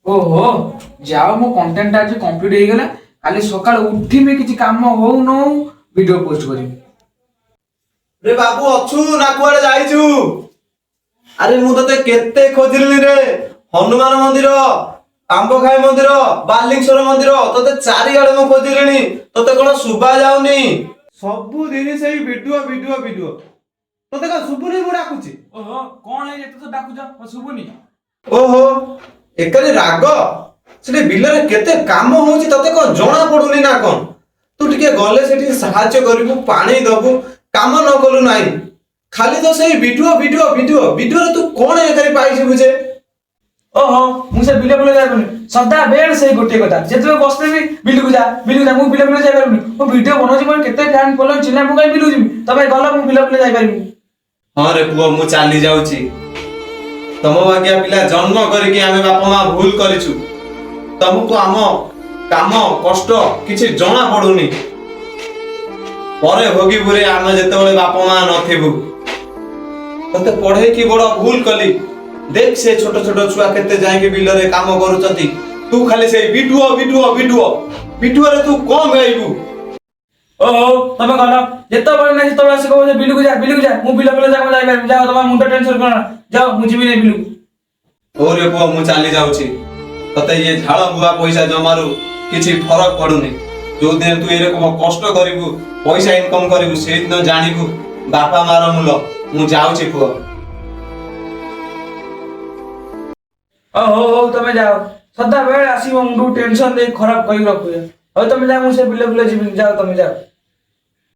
ଓହୋ, ଯାଅ, ମୋ କଣ୍ଟେଣ୍ଟ ଆଜି କମ୍ପ୍ଲିଟ ହେଇଗଲା। କାଲି ସକାଳୁ ଉଠିବି, କିଛି କାମ ହଉ ନ ହଉ ଭିଡିଓ ପୋଷ୍ଟ କରିବି। ରେ ବାବୁ, ଅଛୁ ନା କୁଆଡେ ଯାଇଛୁ? ଆରେ, ମୁଁ ତତେ କେତେ ଖୋଜିଲିନି ରେ। ହନୁମାନ ମନ୍ଦିର, ଆମ୍ବଖାଇ ମନ୍ଦିର, ବାଲିଙ୍ଗେଶ୍ୱର ମନ୍ଦିର, ତତେ ଚାରିଆଡେ ମୁଁ ଖୋଜିଲିଣି। ତତେ କଣ ଶୁଭା ଯାଉନି? ସବୁଦିନ ସେଇ ଭିଡିଓ, ଭିଡିଓ, ଭିଡିଓ। ତତେ କଣ ଶୁଭୁନି ମୁଁ ଡାକୁଛି? ଓହୋ, କଣ ହେଇଛି? ଏତେ ତ ଡାକୁଛ, ମତେ ଶୁଭୁନି। ଓହୋ, ଏକାଲି ରାଗ। ସେଠି ବିଲରେ କେତେ କାମ ହଉଛି, ତତେ କଣ ଜଣା ପଡୁନି ନା କଣ? ତୁ ଟିକେ ଗଲେ ସେଠି ସାହାଯ୍ୟ କରିବୁ, ପାଣି ଦବୁ, କାମ ନ କଲୁ ନାହିଁ, ଖାଲି ତ ସେଇ ଭିଡିଓ, ଭିଡିଓ, ଭିଡିଓ। ଭିଡିଓରେ ତୁ କଣ ଏକାଲି ପାଇଯିବୁ ଯେ? ଓହୋ, ମୁଁ ସେ ବିଲ ଫିଲ ଯାଇପାରୁନି। ସଦାବେଳେ ସେଇ ଗୋଟିଏ କଥା, ଯେତେବେଳେ ବସିଥିବି, ବିଲକୁ ଯା, ବିଲକୁ ଯା। ମୁଁ ବିଲ ଫିଲ ଯାଇପାରିବିନି। ମୁଁ ଭିଡିଓ ବନଉଛି, ମୋର କେତେ ଫ୍ୟାନ୍ ଫଲୋ ଚିହ୍ନା, ମୁଁ କାଇଁ ବିଲକୁ ଯିବି? ତମେ ଗଲ, ମୁଁ ବିଲ ଫିଲ ଯାଇପାରିବିନି। ହଁ ରେ ପୁଅ, ମୁଁ ଚାଲି ଯାଉଛି। ତମ ବାଗିଆ ପିଲା ଜନ୍ମ କରିକି ଆମେ ବାପା ମା ଭୁଲ କରିଛୁ। ତମକୁ ଆମ କାମ କଷ୍ଟ କିଛି ଜଣା ପଡୁନି। ପରେ ଭୋଗିବୁରେ ଆମେ ଯେତେବେଳେ ବାପା ମା ନଥିବୁ। ତତେ ପଢେଇକି ବଡ ଭୁଲ କଲି। ଦେଖ, ସେ ଛୋଟ ଛୋଟ ଛୁଆ କେତେ ଯାଇକି ବିଲରେ କାମ କରୁଛନ୍ତି, ତୁ ଖାଲି ସେଇ ଭିଡିଓ, ଭିଡିଓ, ଭିଡିଓ। ଭିଡିଓରେ ତୁ କଣ ଗାଇବୁ? ଓହୋ, ତମେ ଗଲ, ଯେତେବେଳେ ନାହିଁ ସେତେବେଳେ ଆସି କହୁଛ ବିଲକୁ ଯା, ବିଲକୁ ଯା। ମୁଁ ବିଲ ଫିଲ ଯାକ ଯାଇପାରିବି। ଯାଅ, ତମ ମୁଣ୍ଡ ଟେନସନ କର ନା। ଯାଅ, ମୁଁ ଯିବିନି ବିଲକୁ। ହଉ ରେ ପୁଅ, ମୁଁ ଚାଲି ଯାଉଛି। ତତେ ଇଏ ଝାଳ ବୁହା ପଇସା ଜମାରୁ କିଛି ଫରକ ପଡୁନି। ଯୋଉଦିନ ତୁ ଏରକମ କଷ୍ଟ କରିବୁ, ପଇସା ଇନକମ କରିବୁ, ସେଇଦିନ ଜାଣିବୁ ବାପା ମାର ମୂଲ। ମୁଁ ଯାଉଛି ପୁଅ। ଓ ହଉ ହଉ, ତମେ ଯାଅ। ସଦାବେଳେ ଆସିବ, ମୁଣ୍ଡକୁ ଟେନସନ ଦେଇ ଖରାପ କରିକି ରଖୁଛ। ହଉ, ତମେ ଯାଅ, ମୁଁ ସେ ବିଲ ଫିଲ ଯିବିନି। ଯାଅ, ତମେ ଯାଅ।